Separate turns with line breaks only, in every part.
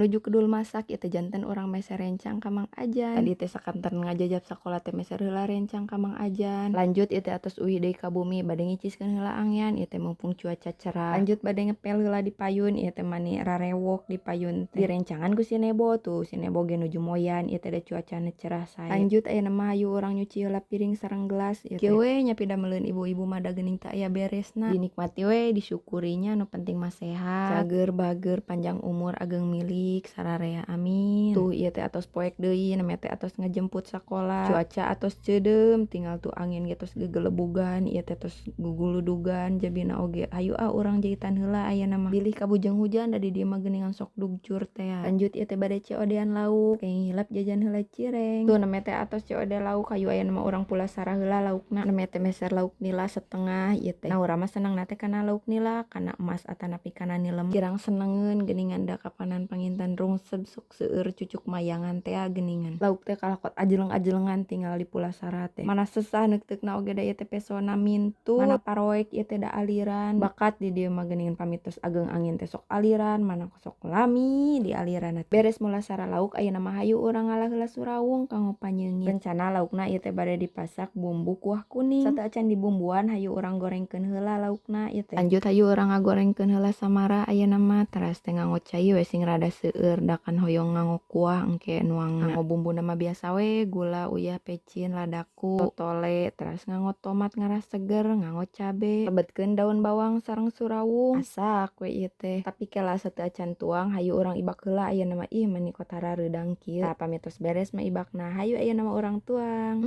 Nuju kedul masak ieu teh janten urang meser rencang ka Mang Ajan. Tadi teh sakanten ngajajap sakola teh meser heula rencang ka Mang Ajan. Lanjut ieu teh atos uih deui ka bumi bade ngiciskeun heula angyan ieu teh mumpung cuaca cerah. Lanjut bade ngepel heula di payun ieu teh mani rarewok di payun teh. Direncangan ku si Nebo tuh, si Nebo ge nuju moyan ieu teh da cuacana cerah sae. Lanjut ayeuna mah hayu urang nyuci heula piring sareng gelas ieu teh. Kieu we nya pidameleun ibu-ibu mah da geuning teu aya beresna. Dinikmati we, disyukurinya, nu penting mah sehat, cager bager, panjang umur, ageng milik sararea, amin. Tuh ieu teh atos poek deui, namanya teh atos ngajemput sakola. Cuaca atos ceudeum, tinggal tuh angin ge tos gegelebugan ieu teh tos guguludugan jabina oge. Hayu ah urang jahitan heula ayeuna mah. Bilih kabujeng hujan da di dieu mah geuningan sok dugcur teh. Lanjut ieu teh bade COD-an lauk, kenging hilap jajan heula cireng. Tuh namanya teh atos COD lauk, hayu ayeuna mah urang pulasara heula laukna. Namanya teh meser lauk nila setengah ieu teh. Nah, urang mah senengna teh kana lauk nila, kana emas atanapi kana nilem. Kirang senengeun geuningan da kapanan panginten rungsep sok seueur cucuk mayangan teh geuningan. Lauk teh kalakot ajeleng-ajelengan tinggal di pulasara teh. Mana sesah neukteukna oge da ieu teh pesona mintut. Mana paroek ieu teh da aliran. Bakat di dieu mah geuningan pami tos ageng angin teh sok aliran, mana sok lami di aliran. Beres mulasara lauk ayeuna mah hayu urang ngalah heula surawung kanggo panyeungit. Rencana laukna ieu teh bade dipasak bumbu kuah kuning. Sateuacan dibumbuan hayu urang gorengkeun heula laukna ieu teh. Lanjut hayu urang ngagorengkeun heula samara ayeuna mah, teras teh nganggo cai we sing rada seueur da kan hoyong nganggo kuah engke nuangna. Nganggo bumbuna mah biasa we, gula, uyah, pecin, ladaku, totole, teras nganggo tomat ngaras seger, nganggo cabe, lebetkeun daun bawang sareng surawung. Asak we ieu teh. Tapi kela sateuacan tuang hayu urang ibak heula ayeuna mah, ih mani kotara reudang kieu. Tah pami tos beres mah ibakna, hayu ayeuna mah urang tuang.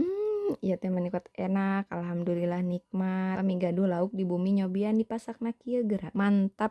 Ieu teh mani kot enak, alhamdulillah nikmat. Pami gaduh lauk di bumi nyobian dipasakna kieu geura. Mantap.